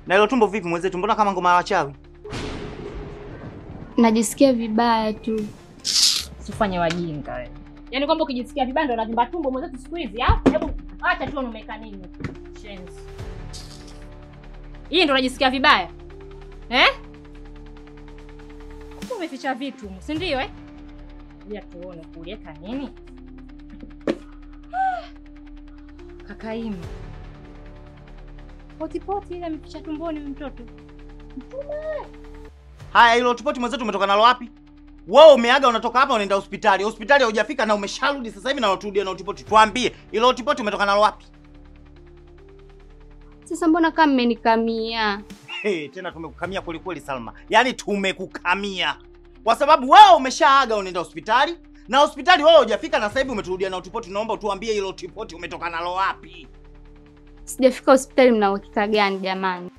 Na hilo tumbo vipi mwenzetu? Mbona kama ngoma ya wachawi? Najisikia vibaya tu. Usifanye wajinga wewe. Yaani kwamba ukijisikia vibaya ndio unavimba tumbo mwenzetu siku hizi, ah? Hebu acha tu umeka nini? Shenzi. Hii ndio unajisikia vibaya? Eh? Umeficha vitu, si ndio eh? Ya tuone kulieka nini? Kakaima. Potipoti ile ameficha tumboni mtoto. Mtume. Haya, hilo potipoti mwenzetu umetoka nalo wapi? Wewe umeaga unatoka hapa unaenda hospitali. Hospitali haujafika na umesharudi sasa hivi na uturudia na potipoti. Tuambie, hilo potipoti umetoka nalo wapi? Sasa mbona kama mmenikamia? Hey, tena tumekukamia kweli kweli Salma. Yaani tumekukamia. Kwa sababu wewe umeshaaga unaenda hospitali na hospitali wewe hujafika na sasa hivi umeturudia na utipoti. Naomba utuambie hilo utipoti umetoka nalo wapi? Sijafika hospitali, mna uhakika gani jamani?